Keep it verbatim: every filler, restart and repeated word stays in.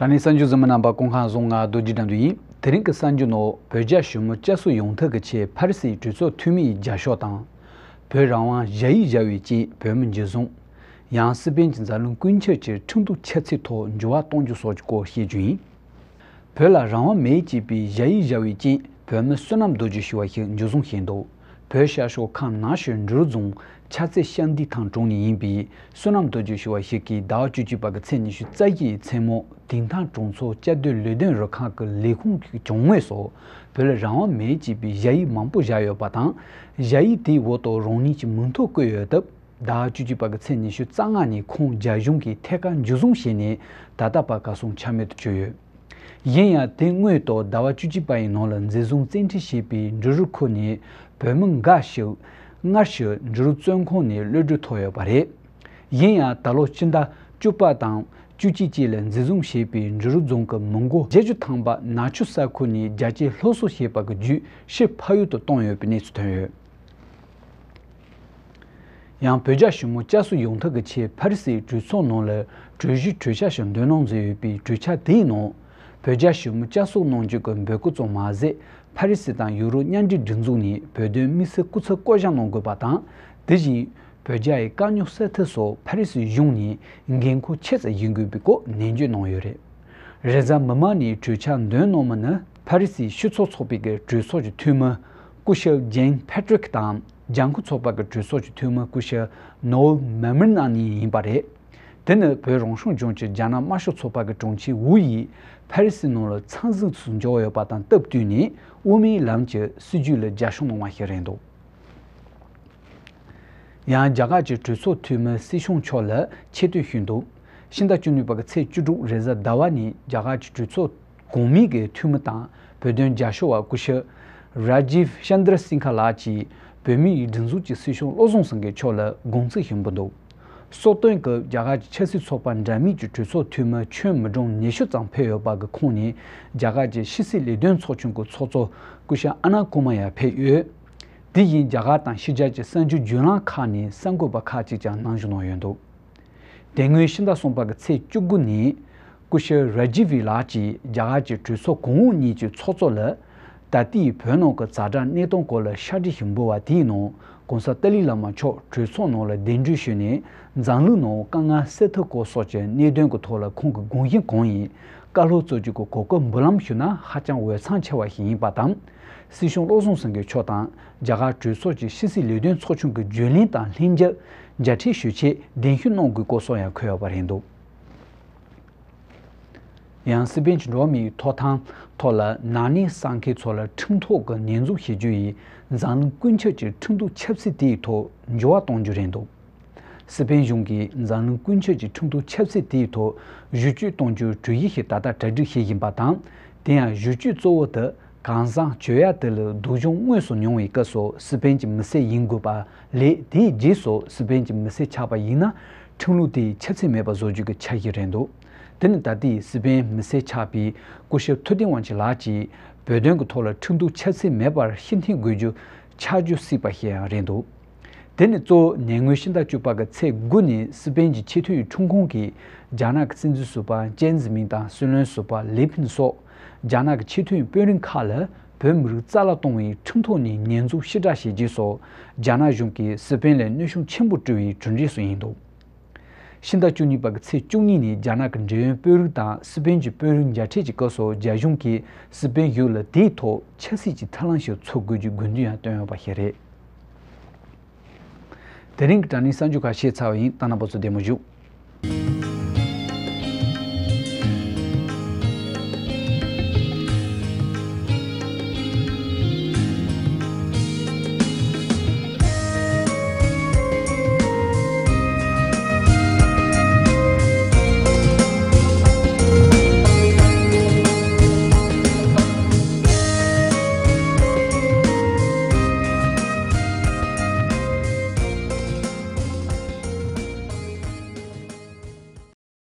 ཨ་ནི་གསར་འགྱུར་གཟིགས་མི་རྣམ་པ་སྐུ་ཁམས་བཟང་། ང་རྡོ་རྗེ་དགྲ་འདུལ་ཡིན། དེ་རིང་གི་གསར་འགྱུར་ནང་བོད་རྒྱ་ཞི་མོལ་བསྐྱར་གསོ་ཡོང་ཐབས་ཀྱི་ཆེད་ཕ་རི་སིའི་གྲོས་ཚོགས་འཐུས་མིའི་རྒྱབ་ཤོག་དང་། བོད་རང་དབང་ཞ་ཡིས་བཞག་པའི་རྐྱེན་བོད་མི་འཇུ་བཟུང་། ཡང་སི་པན་གྱི་འཛམ་གླིང་ཀུན་ཁྱབ་ཀྱི་ཁྲིམས་གཏུག་ཆབ་སྲིད་ཐོག་འགྱུར་བ་གཏོང་རྒྱུ་སོགས་ཀྱི་སྐོར་བཤད་རྒྱུ་ཡིན། བོད་ལ་རང་དབང་མེད་ཅེས་པའི་ཞ་ཡིས་བཞག་པའི་རྐྱེན་བོད་མི་བསོད་ནམས་རྡོ་རྗེ་ཞུ་བ་ཞིག་འཇུ་བཟུང་བྱས་འདུག་བོད་ཤར་ཕྱོགས་ཁམས་ནག་ཆུ་འབྲི་རུ་རྫོང་ཆ་རྩེ་ཤར་འདུས་ཐང་གྲོང་ནས་ཡིན་པའི་བསོད་ནམས་རྡོ་རྗེ་ཞུ་བ་ཞིག་གིས་ཟླ་བ་བཅུ་གཅིག་པ་གི་ཚེས་ཉི་ཤུ་རྩ་བཞི་ཡི་མཚན་མོ་དིང་ཐང་གྲོང་ཚོ་བཅའ་སྡོད་ལས་དོན་རུ་ཁག་གི་ལས་ཁུངས་ཀྱི་གྱང་ངོས་སུ་བོད་ལ་རང་དབང་མེད་ཅེས་པའི་ཞ་ཡིས་མང་པོ་བཞག་ཡོད་པ་དང་། ཞ་ཡིས་དེའི་འོག་ཏུ་རང་ཉིད་ཀྱི་མིང་ཐོ་བཀོད་ཡོད་སྟབས། ཟླ་བ་བཅུ་གཅིག་པ་གི་ཚེས་ཉི་ཤུ་རྩ་ལྔ་ཉིན་ཁོང་རྒྱ་གཞུང་གིས་ཐད་ཀར་འཇུ་བཟུང་བྱས་ནས་ད་ལྟ་བར་གར་སོང་ཆ་མེད་དུ་གྱུར་ཡོད། ཡིན་ཡང་དེ་སྔོན་དུ་ཟླ་བ་བཅུ་གཅིག་པ་ཡི་ནང་ལ་འཛིན་བཟུང་བཙན་ཁྲིད་བྱས་པའི་འབྲི་རུ་ཁུལ་ནས་བོད་མི་འགའ་ཞིག་སྔར་ཕྱི་འབྲི་རུ་བཙོན་ཁང་ནས་གློད་གྲོལ་ཐོབ་ཡོད་པ་རེད། ཡིན་ཡང་ད་ལོ་སྤྱི་ཟླ་བཅུ་པ་དང་བཅུ་གཅིག་བཅས་ལ་འཛིན་བཟུང་བྱས་པའི་འབྲི་རུ་རྫོང་གི་མི་མགོ་བརྒྱད་ཅུ་ཐམ་པ་ནག་ཆུ་ས་ཁུལ་ནས་རྒྱ་སྐྱེད་སློབ་གསོ་བྱས་པ་གི་བརྒྱུད་ཕྱིར་ཕ་ཡུལ་དུ་བཏང་ཡོད་པའི་གནས་ཚུལ་ཐོན་ཡོད། ཡང་བོད་རྒྱ་ཞི་མོལ་བསྐྱར་གསོ་ཡོང་ཐབས་ཀྱི་ཆེད་ཕ་རི་སིའི་གྲོས་ཚོགས་ནང་ལ་གྲོས་གཞི་གྲོས་འཆར་ཞིག་འདོན་གནང་མཛད་ཡོད་པའི་གྲོས་འཆར་དེའི་ནང་། བོད་རྒྱ་ཞི་མོལ་བསྐྱར་གསོ་གནང་རྒྱུ་གི་འབོད་སྐུལ་ཙམ་མ་ཟད། ཕ་རི་སི་དང་ཡུ་རོབ་མཉམ་འབྲེལ་སྒྲིག་འཛུགས་ནས་བོད་དོན་དམིགས་བསལ་སྐུ་ཚབ་བསྐོ་གཞག་གནང་དགོས་པ་དང་། དེ་བཞིན་བོད་རྒྱ་ཡི་དཀའ་རྙོག་སེལ་ཐབས་སོགས་ཕ་རི་སི་གཞུང་ནས་འགན་ཁུར་ཆེ་ཙམ་བཞེས་དགོས་པའི་སྐོར་ནན་བརྗོད་གནང་ཡོད་རེད། རེས་གཟའ་མིག་དམར་ནས་གྲོས་འཆར་འདོན་གནང་མི་ནི་ཕ་རི་སིའི་སྤྱི་ཚོགས་ཚོགས་པའི་གི་གྲོས་ཚོགས་ཀྱི་འཐུས་མི་སྐུ་ཞབས་ཇེན་ཕེ་ཏྲིག་དང་། ལྗང་ཁུ་ཚོགས་པ་གི་གྲོས་ཚོགས་ཀྱི་འཐུས་མི་སྐུ་ཞབས་ནོལ་མེ་མིར་ནན་ཡིན་པ་རེད། དེ་ནི་བོད་རང་སྐྱོང་ལྗོངས་ཀྱི་རྒྱ་ནག་དམར་ཤོག་ཚོགས་པ་གི་དྲུང་ཆེ་ཝུ་ཡིས་ཕ་རི་སིའི་ནང་ལ་འཚམས་གཟིགས་སུ་འབྱོར་ཡོད་པ་དང་སྟབས་བསྟུན་ནས་དབུ་མའི་ལམ་གྱི་སྲིད་བྱུས་ལ་རྒྱབ་སྐྱོར་གནང་བ་ཞིག་རེད་འདུག་ཡང་རྒྱ་གར་གྱི་གྲོས་ཚོགས་འཐུས་མི་སྲིད་སྐྱོང་མཆོག་ལ་ཆེ་བསྟོད་ཞུས་འདུག་ཕྱི་ཟླ་བཅུ་གཉིས་པ་གི་ཚེས་བཅུ་དྲུག་རེས་གཟའ་ཟླ་བ་ཉིན་རྒྱ་གར་གྱི་གྲོས་ཚོགས་གོང་མའི་གི་འཐུས་མི་དང་བོད་དོན་རྒྱབ་སྐྱོར་བ་སྐུ་ཞབས་ར་ཇིབ་ཤན་དྲ་སིང་ཁ་ལགས་ཀྱིས་བོད་མིའི་སྒྲིག་འཛུགས་ཀྱི་སྲིད་སྐྱོང་བློ་བཟང་སེང་གེ་མཆོག་ལ་དགོངས་ཚུལ་ཞུ་འབུལ་འདུག་སོ་སྟོན་གྱི་རྒྱ་གར་གྱི་ཆབ་སྲིད་ཚོགས་པ་འདྲ་མིན་གྱི་གྲོས་ཚོགས་འཐུས་མི་ཁྱོན་མི་གྲངས་ཉི་ཤུ་ཙམ་ཕེབས་ཡོད་པ་གི་ཁོངས་ནས་རྒྱ་གར་གྱི་ཕྱི་སྲིད་ལས་དོན་ཚོགས་ཆུང་གི་ཚོགས་གཙོ་སྐུ་ཞབས་ཨ་ན་ཀུ་མ་ཡ་ཕེབས་ཡོད། དེ་བཞིན་རྒྱ་གར་དང་ཕྱི་རྒྱལ་གྱི་གསར་འགྱུར་བརྒྱུད་ལམ་ཁག་ནས་གསར་འགོད་པ་ཁག་ཅིག་ཀྱང་གནང་བཞུགས་གནང་ཡོད་འདུག་དེ་སྔོན་ཕྱི་ཟླ་གསུམ་པ་གི་ཚེས་བཅུ་དགུ་ཉིན་སྐུ་ཞབས་ར་ཇི་ཝི་ལགས་ཀྱིས་རྒྱ་གར་གྱི་གྲོས་ཚོགས་གོང་འོག་གཉིས་ཀྱི་ཚོགས་གཙོ་ལ། ད་ལྟའི་བོད་ནང་གི་ཛ་དྲག་གནས་སྟངས་སྐོར་ལ་ཤར་བསྒྲགས་ཤིག་འབུལ་བ་དེའི་ནང་གོང་ས་ཏཱ་ལའི་བླ་མ་མཆོག་གྲོས་ཚོགས་ནང་ལ་གདན་འདྲེན་ཞུས་ནས་འཛམ་གླིང་ནང་དཀའ་ངལ་སེལ་ཐབས་སྐོར་སོགས་ཀྱི་གནད་དོན་གྱི་ཐོག་ལ་ཁོང་གི་དགོངས་གཞི་གང་ཡིན་བཀའ་སློབ་སྩལ་རྒྱུ་གི་གོ་སྐབས་འབུལ་ལམ་ཞུས་ན་ཧ་ཅང་འོས་འཚམ་ཆེ་བ་ཞིག་ཡིན་པ་དང་། སྲིད་སྐྱོང་བློ་བཟང་སེང་གེ་མཆོག་དང་རྒྱ་གར་གྲོས་ཚོགས་ཀྱི་ཕྱི་སྲིད་ལས་དོན་ཚོགས་ཆུང་གི་བརྒྱུད་ལམ་དང་ལྷན་རྒྱས་མཇལ་འཕྲད་ཞུ་ཆེད་གདན་ཞུ་གནང་དགོས་སྐོར་སོགས་ཡང་འཁོད་ཡོད་པ་རེད་འདུག་ཡང་སི་པན་གྱི་འགྲོ་བ་མིའི་ཐོབ་ཐང་ཐོག་ལ་ན་ནིང་གསར་མཁན་ཚོ་ལ་ཁྲིམས་ཐོག་གི་ཉེས་འཛུགས་བྱེད་རྒྱུ་ཡིས་འཛམ་གླིང་ཀུན་ཁྱབ་ཀྱི་ཁྲིམས་གཏུག་ཆབ་སྲིད་དེའི་ཐོག་འགྱུར་བ་གཏོང་རྒྱུ་རེད་འདུག་སི་པན་གཞུང་གིས་འཛམ་གླིང་ཀུན་ཁྱབ་ཀྱི་ཁྲིམས་གཏུག་ཆབ་སྲིད་དེའི་ཐོག་བསྒྱུར་བཅོས་གཏོང་རྒྱུའི་གྲོས་གཞི་ཞིག་ད་ལྟ་གྲ་སྒྲིག་བྱེད་བཞིན་པ་དང་། དེ་ཡང་བསྒྱུར་བཅོས་གཙོ་བོ་དེ་གང་ཟག་གྱོད་ཡ་དེ་ལ་སྡུག་སྦྱོང་དངོས་སུ་མྱོང་བའི་སྐབས་སུ་སི་པན་གྱི་མི་སེར་ཡིན་དགོས་པ་ལས། དེའི་རྗེས་སུ་སི་པན་གྱི་མི་སེར་ཆགས་པ་ཡིན་ན་ཁྲིམས་ལུགས་དེས་ཁྱབ་ཚད་མེད་པ་བཟོ་རྒྱུ་གི་འཆར་གཞི་རེད་འདུག་དེ་ནི་ད་ལྟའི་སི་པན་མི་སེར་ཆགས་པའི་སྐུ་ཞབས་ཐུ་ཏིང་ཝང་ཆི་ལགས་ཀྱིས་བོད་དོན་གྱི་ཐོག་ལ་ཁྲིམས་གཏུག་ཆབ་སྲིད་མེད་པར་ཕྱིར་འཐེན་དགོས་རྒྱུ་ཆགས་རྒྱུ་སྲིད་པ་ཞིག་ཡང་རེད་འདུག་དེ་ནི་གཙོ་བོ་ཉེ་སྔོན་ཕྱི་ཟླ་བཅུ་པ་གི་ཚེས་དགུ་ནས་སི་པན་གྱི་ཆེས་མཐོའི་ཁྲིམས་ཁང་གིས་རྒྱ་ནག་གི་སྲིད་འཛིན་ཟུར་པ་ཅན་ཛི་མིང་དང་སྲིད་བློན་ཟུར་པ་ལི་ཕིན་སོགས་རྒྱ་ནག་གི་ཆེས་མཐོའི་དཔོན་རིགས་ཁག་ལ་བོད་མི་རིགས་རྩ་བརླག་གཏོང་བའི་ཁྲིམས་ཐོག་ནས་ཉེས་འཛུགས་ཕྱིར་བསྒྲགས་བྱས་རྗེས་སུ་རྒྱ་ནག་གཞུང་གིས་སི་པན་ལ་གནོད་སྐྱོན་ཆེན་པོ་བསྐྲུན་པའི་གྲུབ་འབྲས་སུ་ཡིན་འདུག་ཕྱི་ཟླ་བཅུ་གཉིས་པ་གི་ཚེས་བཅུ་གཉིས་ནས་རྒྱ་ནག་གི་འབྲེལ་ཡོད་དཔོན་རིགས་དང་སི་པན་གྱི་དཔོན་རིགས་མཇལ་འཕྲད་ཀྱི་སྐབས་སུ་རྒྱ་གཞུང་གིས་སི་པན་ཡུལ་ལ་དེའི་ཐོག་ཆབ་སྲིད་ཀྱི་ཐབས་ལམ་ཞིག་འཚོལ་དགོས་ཀྱི་དགོས་འདུན་ཡང་བཏོན་ཡོད་པ་ཞིག་རེད། དེ་རིང་གི་དྲ་བརྙན་གསར་འགྱུར་ཁག་བཤད་ཚར་བ་ཡིན། ད་རྣམ་པ་ཚོ་བདེ་མོ་བཞུགས།